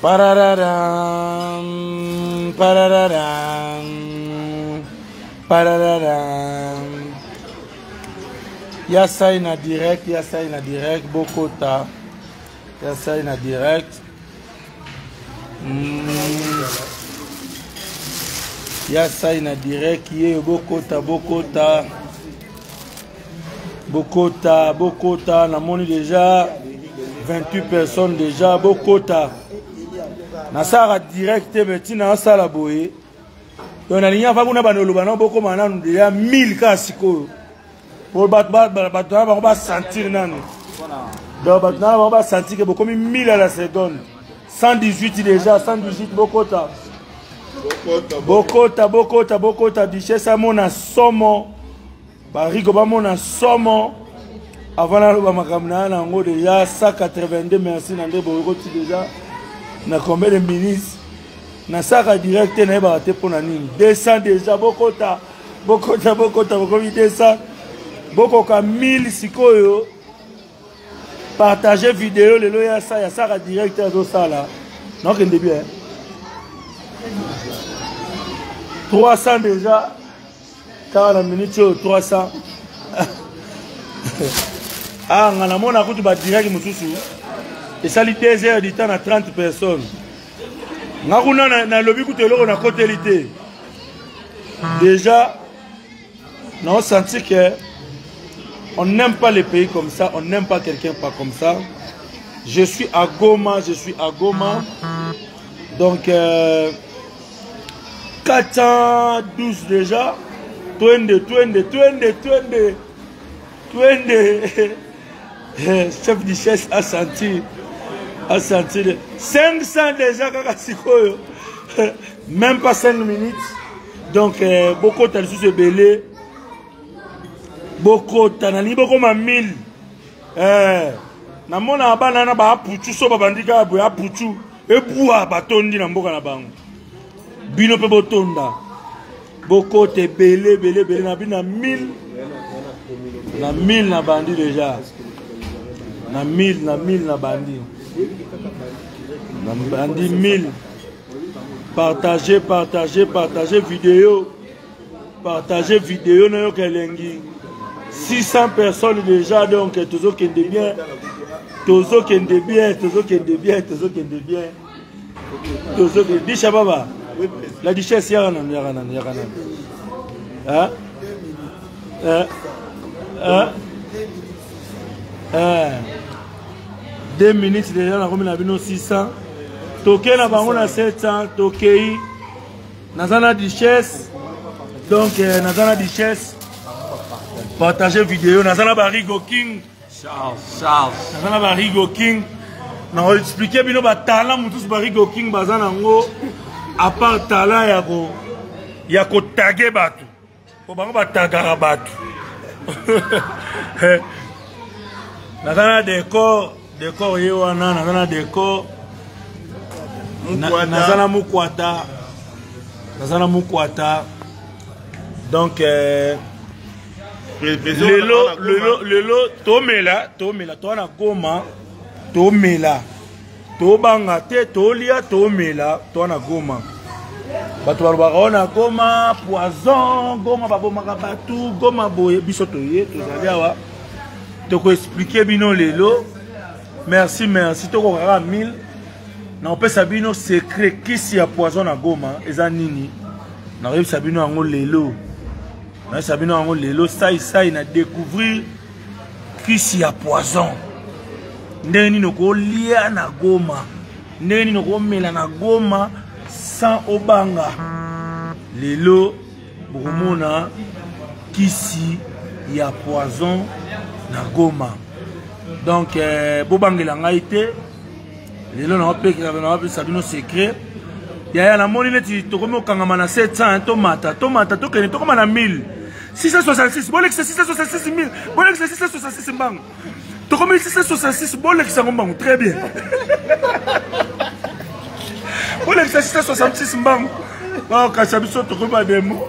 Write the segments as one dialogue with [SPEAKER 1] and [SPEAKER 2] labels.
[SPEAKER 1] Parararam, parararam, parararam. Ya sai na direct, ya sai na direct, bokota. Ya sai na direct. Mm. Ya sai na direct, ye bokota, bokota. Bokota, bokota, namoni déjà 28 personnes déjà, bokota. Nasalaka direct te mais ntina nasala boye. Donc nalingi ava kuna bana oloba nao bokoma nanu déjà 1000 kaka sikoyo. Po bato bato na bango basentir nanu. Donc bato na bango basentir ke bokomi 1000 à la seconde. 118 déjà, 118 bokota. Bokota, bokota, bokota, duchesse amona somo. Barigo bamona somo avant naloba makambo na ya na yango déjà 182 merci na nde boyokoti déjà na combien de minutes nasaka direct te nayebaka te mpo na nini 200 déjà bokota bokota bokota bokomi 200 bokoka 1000 sikoyo partage video lelo ya sa ya saka direct azosala nakende bien 300 déjà kaka na minute oyo 300 ah nga namona kutu badirect mosusu esali 2 heures du temps na 30 personnes nga kuna nalobi kutu eloko nakoteli te déjà naosenti que on n'aime pas les pays comme ça on n'aime pas quelqu'un pas comme ça je suis à Goma je suis à Goma donc euh, 412 déjà twende twende twende twende twende chef duchesse a senti a senti 500 déjà kaka sikoyo même pas 5 minutes donc euh, bokota lisusu ebele bokota nalingi bokoma 1000 eh, namonaka bana wana baaputu so babandi kaka boye aputu ebwa batondi na mboka na bango bino mpe botonda bokota ebele ebele ebele na bino na 1000 na 1000 na bandi deja na 1000 na 1000 na bandi na bandi 1000 partage partage partage video partage video nayoka elengi 600 personnes déjà donc tozokende bien tozokende bien tozokende bien tozokende bien tozokende disha baba la duchesse yaka nanu yaka nanu yaka nanu hein? Hein? Hein? Hein? 2 minutes déjà nakomi na bino 600 toke na bango na 700 tokei naza na duchesse donc euh, naza na duchesse partage video naza na barigo king
[SPEAKER 2] Charles, Charles.
[SPEAKER 1] naza na barigo king nakoexplike bino batalent mosusu barigo king baza nango apart talent ya ko ya kotage bato po bango batagaka bato eh, naza na decor decor ye wana naza na decor naza na mukwata naza na mukwata donc euh, lelo lelo lelo tomela tomela toa na goma tomela tobanga te tolia tomela toa na goma bato balobaka o na goma poison goma babomaka bato goma boye biso toye tozali awa tokoexplike bino lelo merci merci tokokaka 1000 nakopesa bino secret kisi ya poison na goma eza nini nakoyebisa bino yango lelo nayebisa bino yango lelo sai sai na découvrir kisi ya poison ndenge nini okolia na goma ndenge nini okomela na goma sans obanga lelo bokomona kisi ya poison na goma donc eh, bobangela ngai te lelo naopesa bino secret yaya namoni neti tokomi kokangama na 700 tomata tomata tokende tokoma na 1000 666 bolekisa 666 1000 bolekisa 666 mbango tokomi 666 bolekisa yango mbango très bien bolekisa 666 mbango bakokasa biso tokomi bademo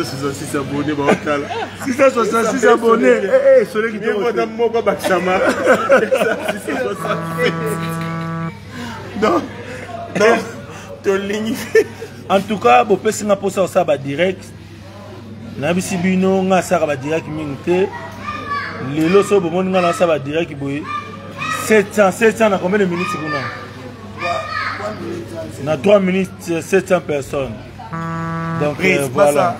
[SPEAKER 3] 666 abonnés baotala.
[SPEAKER 1] 666 abonnés. Eh eh, sole kitoko.
[SPEAKER 3] Moko moko bakisama. 667. Donc donc tolingi.
[SPEAKER 1] En tout cas, bopesi nga posa osala ba direct. Nayebisi bino nga asalaka ba direct mingi te. Lelo so bomoni nga nasala ba direct boye 700 700 na combien de minutes kuna? Na 3 minutes 700 personnes. Donc voilà.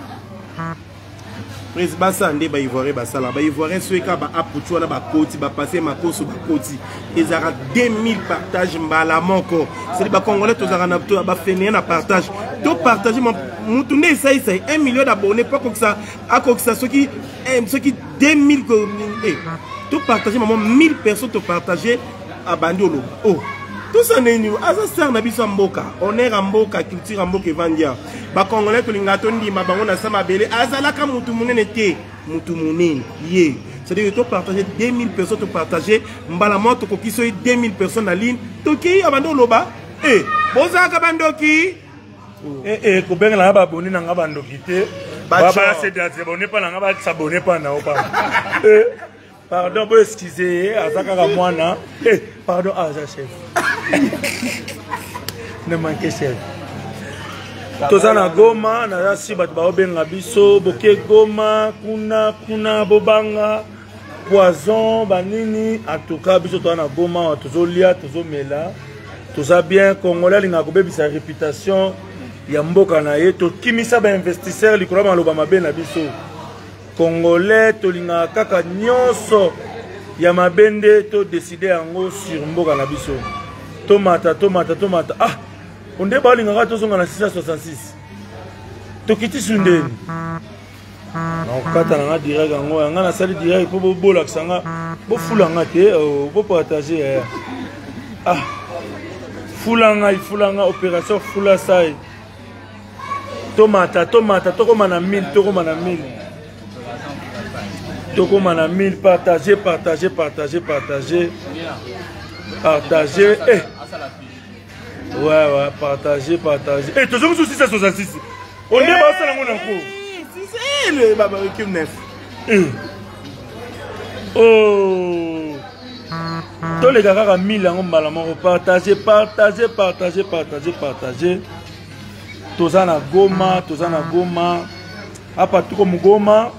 [SPEAKER 3] Prince basa nde ba ivoirien basala ba ivoirien soki kaka ba aputu wana bakoti bapasse makoso bakoti ezalaka 2000 partage mbala moko cest ba congolais tozalaka na bafeneya na partage to partage mutu nde esaisai 1 million d'abonné mpo akokisa akokisa soki eh, soki 2000 eh, to partage mama 1000 personnes to partage abandi oloba oh tosa nini aza star na biso ya mboka honneur ya mboka culture ya mboka evandi awa bacongolais tolingaka tondima bango na sa mabele azalaka mutu monene te mutu monene ye c'est-à-dire to partage 2000 personnes to partage mbala moko tokoki soki 2000 personnes na ligne tokei abandi oloba e eh, bozalaka bandoki
[SPEAKER 1] eh, eh, kobengela nga baboni na nga bandoki te basedabone mpa na nga basabone mpa na yo pa eh, pardon bo excuse ye aza kaka mwana eh, pardon ah, aza chef ne manque chef toza na goma naza si bato baobenga biso boke goma kuna kuna bobanga poison banini en tout cas biso toza na goma tozolia tozomela toza bien congolais alingaka kobebisa réputation ya mboka na ye tokimisa bainvestisseur likolo ya maloba mabe na biso Congolais tolingaka kaka nyonso ya mabe nde to decide yango sur mboka na biso. Tomata tomata tomata ah onde balingaka tozonga na 666 tokiti su ndeni nakokata na nga direct yango ya nga nasali direct mpo bobolakisa nga bofula nga te oh, bopartage yaya ah fula ngai fula nga opération fula sai tomata tomata tokoma na 1000 tokoma na 1000 tokoma na 1000 partage partage partage partage partage eh. ouais ouais partage partage eh tozongi su 666 onde basala yango na nko oh toleka kaka 1000 yango mbala moko partage partage partage partage partage toza na goma toza na goma hapa tuko mugoma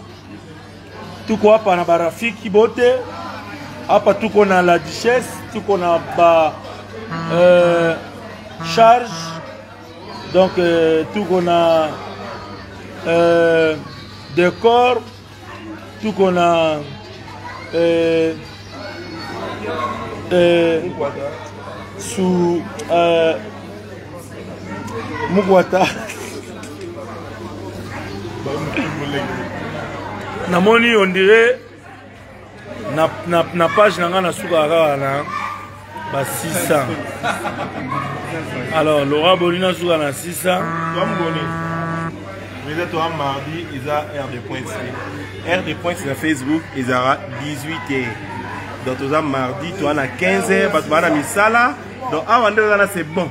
[SPEAKER 1] tuko hapa na barafiki bote hapa tuko na la duchesse tuko na ba euh, charge donc euh, tuko na euh, décor tuko na euh, euh, su euh, mukwata namoni on dirait na, na, na page na ngai nasukaka kaka na ba 600 alors laura boni nasuka na 600
[SPEAKER 3] eza toa mardi eza heure de pointe heure de pointe na facebook ezalaka 18 heures donc toza mardi toa na 15 heures bato baa na misala donc awa nde oza na c'est bon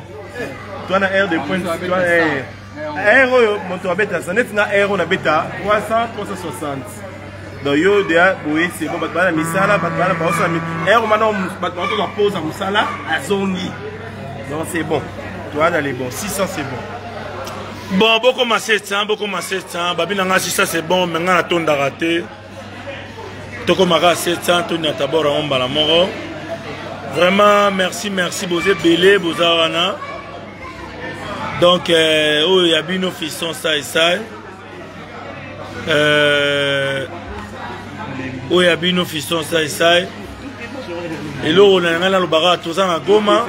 [SPEAKER 3] toa na heure de pointe toa heure oyo moto abeta neti nga heure oyo nabeta 300 360 donc yo deya boye c'est bon bato baa na misala bato baa na baosala heure mana bato baotoka pose ya mosala azongi donc c'est bon toa na les bon 600 c'est bon
[SPEAKER 1] bon bokoma 700 bokoma 700 babi na nga 600 c'est bon me nga natondaka te tokomaka 700 toniata bor yango mbala moko vraiment merci merci boza ebele boza wana donc euh, oyo ya bino fiston sai sai euh, oyo ya bino fiston sai sai eloko na ngai nalobaka toza na goma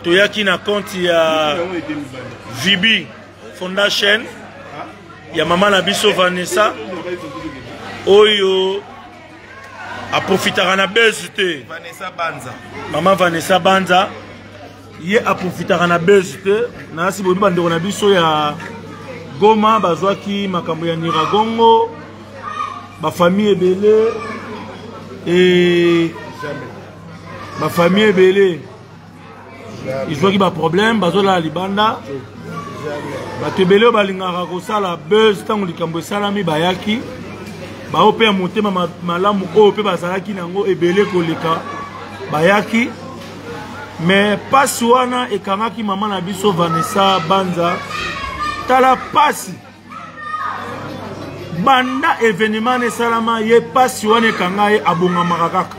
[SPEAKER 1] toyaki na compte ya vibi fondation ya mama na biso vanessa oyo aprofitaka na buzz te mama vanessa banza ye aprofitaka na buzz te nasi boyebi bandeko na biso ya goma bazwaki makambo ya niragongo bafamille ebele e bafamille ebele ezwaki baproblème bazolala libanda Bato ebele oyo balingaka kosala buzz ntango likambo esalami bayaki, baoyo mpe ya motema malamu oyo mpe bazalaki na yango ebele koleka bayaki. Me pasi wana ekangaki mama na biso Vanessa Banza. Tala pasi banda evenement wana esalama, ye pasi wana ekanga ye, abongamaka kaka,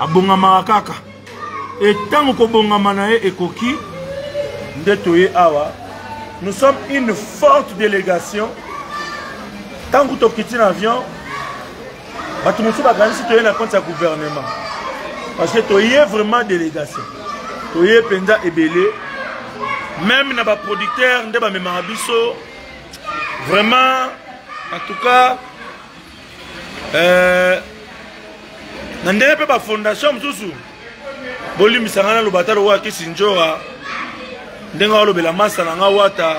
[SPEAKER 1] abongamaka kaka. Etango kobongama na ye ekoki nde toye awa. Nous sommes une forte délégation. Ntango tokiti na avion, bato mosusu bakanisi toye na compte ya gouvernement, parce que toye vraiment délégation, toye mpenza ebele. Même na baproducteur nde bamemaka biso vraiment. En tout cas, na ndenge mpe bafondation mosusu, bolimbisa ngai naloba ata lokola kisi njora ndenge alobela masa na ngai wata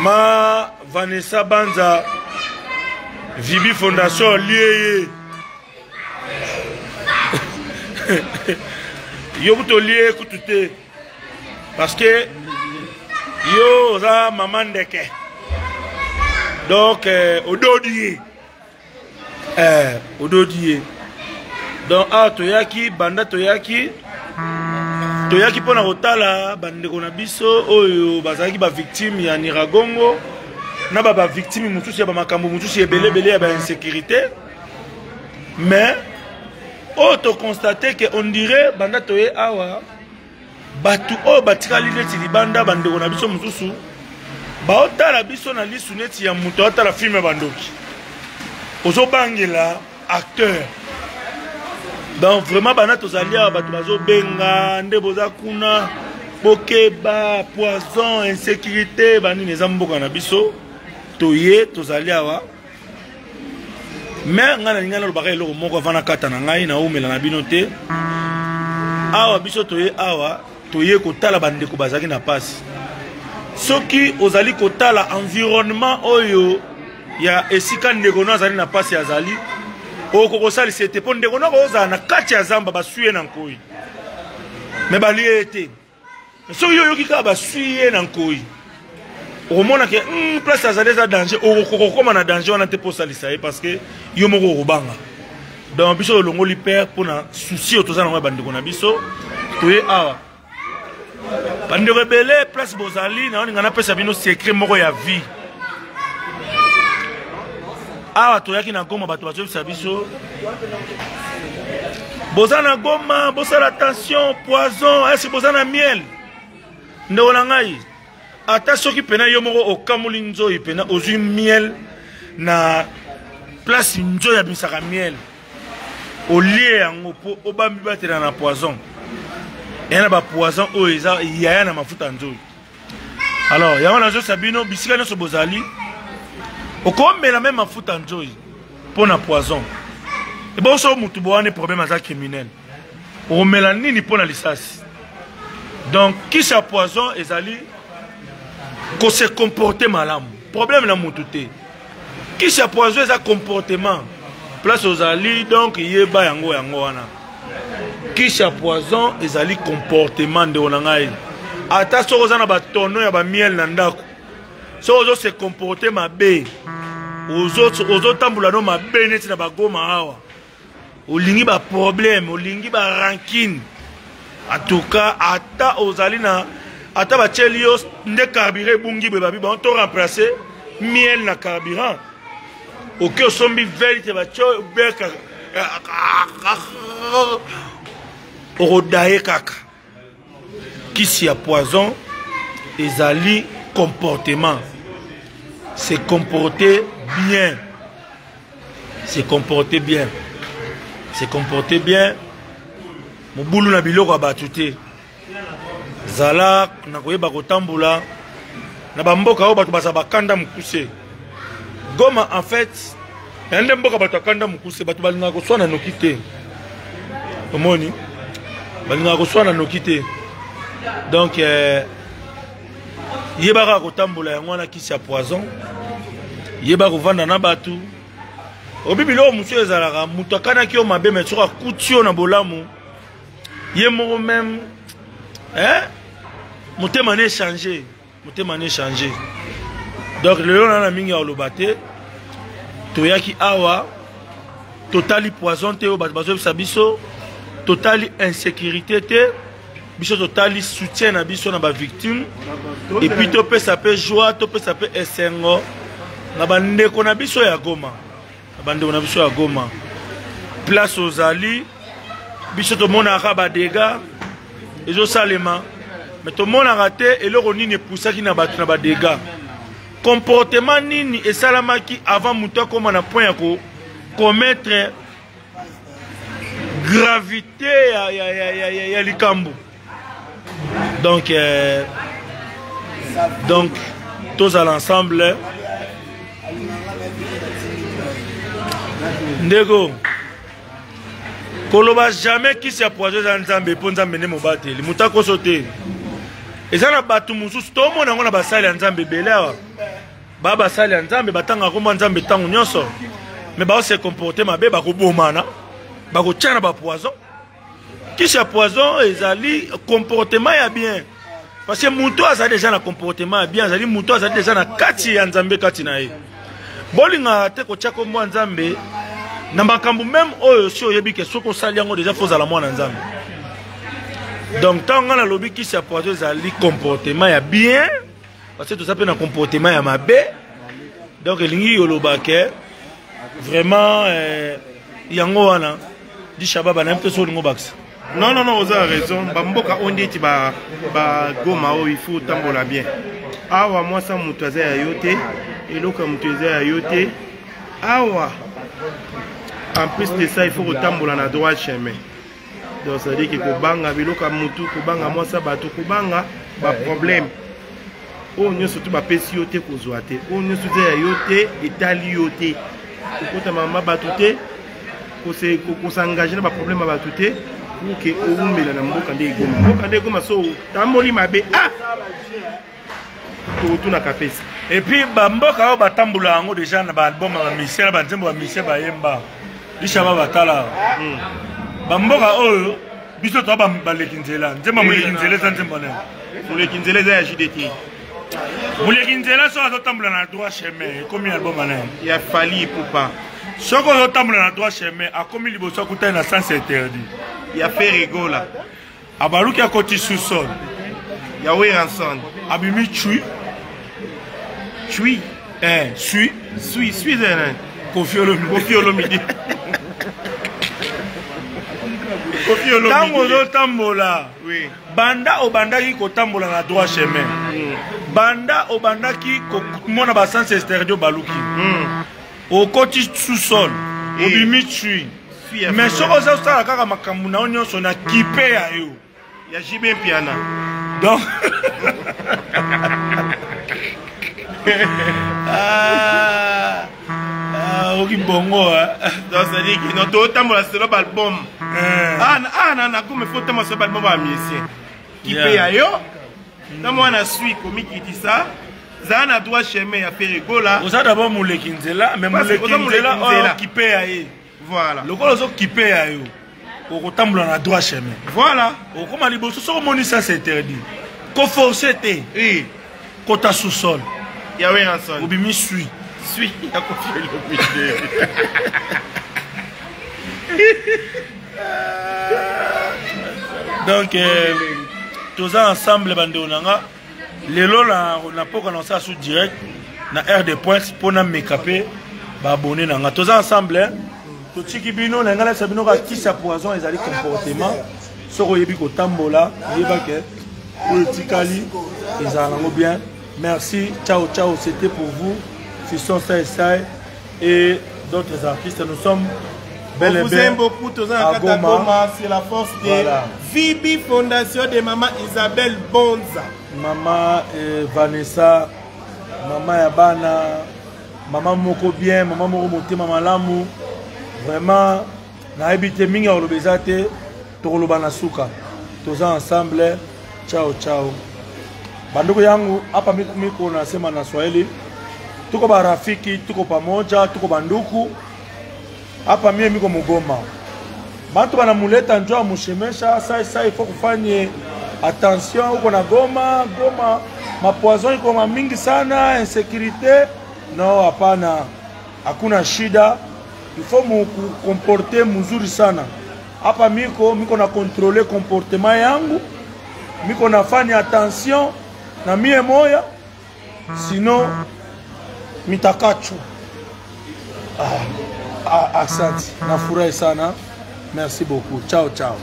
[SPEAKER 1] ma Vanessa Banza Vibi Fondation lieye yo kutu olie kutu te, parce que yo oza mama ndeke, donc ododi ye, ododi ye. Donc awa toyaki, banda toyaki, toyaki mpona kotala bandeko na biso oyo bazalaki bavictime ya Niragongo na bavictime mosusu ya bamakambo mosusu ebelebele ya bainsécurité. Mais oyo toconstate ke on dirait banda toye awa, bato oyo batikali neti libanda, bandeko na biso mosusu baotala biso na lisu neti ya moto aotala filme ya bandoki, ozobangela acteur. Donc vraiment, bana tozali awa, bato bazobenga nde boza kuna, bokeba, poison, insécurité, banini. Eza mboka na biso, toye, tozali awa. Mais ngai nalingai nalobaka eloko moko avant nakata na ngai, naumela na bino te. Awa biso toye awa, toye kotala bandeko bazalaki na pasi. Soki ozali kotala environnement oyo ya esika ndeko no azali na pasi, azali, okoki kosalisa ete mpo ndeko no akozala na kati ya zamba, baswi ye na nkoi, me balie ye te. Soki yo oyoki kaka baswi ye na nkoi, okomona ke place azali eza danger, okoki kokóma na danger wana te mpo osalisa ye, parce que yo moko okobanga. Donc biso tolongoli père mpona souci oyo toza nango ya bandeko na biso. Toye awa, bandeko ebele, place bozali, naoninga napesa bino secret moko ya vie. Awa toyaki na Goma, bato bazoyebisa biso: boza na Goma, bosala attention, poison, ese boza na miel. Ndeko na ngai, ata soki pena yo moko okamoli nzoi, pena ozwi miel na place nzoi abimisaka miel, olie yango mpo obambi batela na poison, eya na bapoison oyo eza yaya na mafuta ya nzoi. Alors yango nazosa bino, bisika nyonso bozali, okomela meme mafuta nzoi mpo na poison. Ebongo soki motu bowane problème, aza criminel, okomela nini mpo na lisasi? Donc kisi ya poison ezali kose comporter malamu, problème na motu te. Kisi ya poison eza comportement place ozali. Donc yeba yango, yango wana kisi ya poison ezali comportement. Ndeko na ngai, ata soki oza na batono ya bamiel na ndako, soki ozo se comporter mabe, ozotambola no mabe neti na bagoma awa, olingi baproblème, olingi barancune, en tout cas ata ozali na, ata batieli yo nde carburant ebungi boye, babi bango to remplacer miel na carburant, oke osombi velte, batie beka, okodaye kaka. Kisi ya poison ezali comportement, se comporter bien, se comporter bien, se comporter bien. Mobulu na biloko ya bato te, zala na koyeba kotambola na bamboka oyo bato baza bakanda mokuse. Goma en fait ya nde mboka bato akanda mokuse, bato balingaka koswana noki te. Omoni, balingaka koswana noki te. Donc yebaka kotambola, yango wana kisi ya poison. Yeba kovanda na bato. Obi biloko mosusu ezalaka, moto akanaki yo mabe, me soki akuti yo na bolamu, ye moko même, eh? Motema na échange. Motema ne changer. Donc lelo na na mingi ya koloba te. Toyaki awa totali poison te oyo bato bazoyebisa biso, totali insécurité te, biso totali soutien na biso na bavictime, et puis topesa mpe joie, topesa mpe esengo na bandeko na biso ya Goma, na bandeko na biso ya Goma. Place ozali, biso tomonaka ba dégâts ezosalema, mais tomonaka te eloko nini epusaki na bato na ba dégâts. Comportement nini esalamaki avant moto akoma na point ya ko commettre gravité ya likambo. Donc tozala ensemble. Ndeko koloba jamais kisi ya poison eza Nzambe, mpo Nzambe nde mobateli, moto akoso te. Eza na bato mosusu tomona yango na basali ya Nzambe ebele awa, ba basali ya Nzambe batangaka kombo ya Nzambe ntango nyonso, mais bao se comporter mabe, bakobomana, bakotia na ba poison. Kisi ya poison ezali comportement ya bien, parce que moto azali déjà na comportement ya bien, azali moto azali déjà na kati ya Nzambe kati na ye. Bolingaka te kotia kombo ya Nzambe na makambo même oyo si oyebi ke soki osali yango déjà faut ozala mwana Nzambe. Donc ntango nga nalobi kisi ya poison ezali comportement ya bien, parce que toza mpe na comportement ya mabe. Donc elingi koloba ke vraiment yango wana di Shababa na mpe so olingo bakisa.
[SPEAKER 3] Non, non, non, oza raison. Bamboka oyo ndeti ba Goma oyo, il faut tambola bien. Awa mwasa moto aza ya yo te, eloko ya moto eza ya yo te. Awa en plus de ça, il faut kotambola na droit chemin. Donc ça veut dire que kobanga biloko ya motu, kobanga mwasa bato, kobanga ba problème oyo nyonso to bapesi yo te, kozwa te. Oyo nyonso eza ya yo te, etali yo te. Kokota mama bato te, kosengage na baproblème ya bato te, pour ke owumela na mboka nde egoma. Mboka nde egoma, so otamboli mabe, ah, tokotunaka pesa.
[SPEAKER 1] Et puis bamboka oyo batambola yango déjà na baalbum ya bamisien, na banzembo bamisien bayemba lishaba batala. Bamboka oyo biso toa baleki nzela, nzembo moleki nzela eza nzembo nini?
[SPEAKER 3] Moleki nzela eza ya JDT.
[SPEAKER 1] Moleki nzela soki azotambola na droit chemin, ekomi album nani?
[SPEAKER 3] Ya Fally Ipupa.
[SPEAKER 1] Soki ozotambola na droit chemin, akomi liboso akutani na sens interdit.
[SPEAKER 3] Ya Ferre Gola.
[SPEAKER 1] Abaluki akoti sous-sol.
[SPEAKER 3] Ya Werrason.
[SPEAKER 1] Abimi chui.
[SPEAKER 3] Chui.
[SPEAKER 1] Sui.
[SPEAKER 3] Sui, sui eza nani?
[SPEAKER 1] Koffi Olomide.
[SPEAKER 3] Koffi Olomide. Koffi Olomide.
[SPEAKER 1] Ntango ozotambola,
[SPEAKER 3] Oui.
[SPEAKER 1] banda obandaki kotambola na droit chemin, banda obandaki komona ba sens interdit, obaluki, okoti sous-sol, obimi chui.
[SPEAKER 3] Sui ya
[SPEAKER 1] Mais
[SPEAKER 3] Ferre.
[SPEAKER 1] soki ozosala kaka makambo na yo nyonso na kipe ya yo.
[SPEAKER 3] Ya JB Mpiana.
[SPEAKER 1] Donc oki bongo, hein.
[SPEAKER 3] Donc c'est à dire que non, totambola selon album. Ah, ah, na na Goma, il faut tambola selon album ya musicien. Kipe ya yo. Na mwana sui komikitisa. Zala na droit chemin ya Ferre Gola.
[SPEAKER 1] Oza d'abord moleki nzela, mais
[SPEAKER 3] Parce que
[SPEAKER 1] moleki
[SPEAKER 3] oza moleki
[SPEAKER 1] nzela oyo
[SPEAKER 3] nzela.
[SPEAKER 1] kipe ya ye.
[SPEAKER 3] Voilà.
[SPEAKER 1] Lokola ozokipe ya yo, okotambola na droit chemin.
[SPEAKER 3] Voilà.
[SPEAKER 1] Okoma liboso soki omoni sens interdit, koforce te.
[SPEAKER 3] Oui.
[SPEAKER 1] Kota sous-sol.
[SPEAKER 3] Ya Werrason.
[SPEAKER 1] Obimi sui.
[SPEAKER 3] Sui ya Koffi Olomide.
[SPEAKER 1] Donc toza ensemble bandeko na nga. Lelo na poka na osala sous direct na aire de pointe mpo na meka mpe baabonné na nga. Toza ensemble, hein? Totiki bino na ngai, nayebisa bino kaka kisi ya poison ezali comportement. Soki oyebi kotambola, oyeba ke oyo etikali ezala nango bien. Merci, ciao ciao, c'était pour vous Fiston Sai Sai et d'autres artistes. Nous sommes bel
[SPEAKER 3] On
[SPEAKER 1] et
[SPEAKER 3] vous
[SPEAKER 1] bien
[SPEAKER 3] aime beaucoup, tous en
[SPEAKER 1] à
[SPEAKER 3] Goma.
[SPEAKER 1] Goma.
[SPEAKER 3] C'est la force de
[SPEAKER 1] Voilà.
[SPEAKER 3] VB Fondation de Maman Isabelle Bonza.
[SPEAKER 1] Maman Vanessa, Maman Yabana, Maman Moko bien, Maman Moko Motema Malamu. Vraiment, nayebi te mingi ya koloba eza te, tokoloba na suka. Toza ensemble. Ciao ciao. Bandugu yangu hapa miko nasema na Swahili. Tuko barafiki, tuko pamoja, tuko banduku. Hapa mie miko Mugoma. Bantu banamuleta njoo amushemesha, sai sai faut kufanye attention huko na Goma, Goma. Mapoison iko mingi sana, insécurité. No, hapana, hakuna shida. Il faut mucomporter mzuri sana. Hapa miko na contrôler comportement yangu, miko nafanya attention na mie moya, sinon mitakachwa. Ah, ah, asante, nafurahi sana, merci beaucoup, ciao ciao.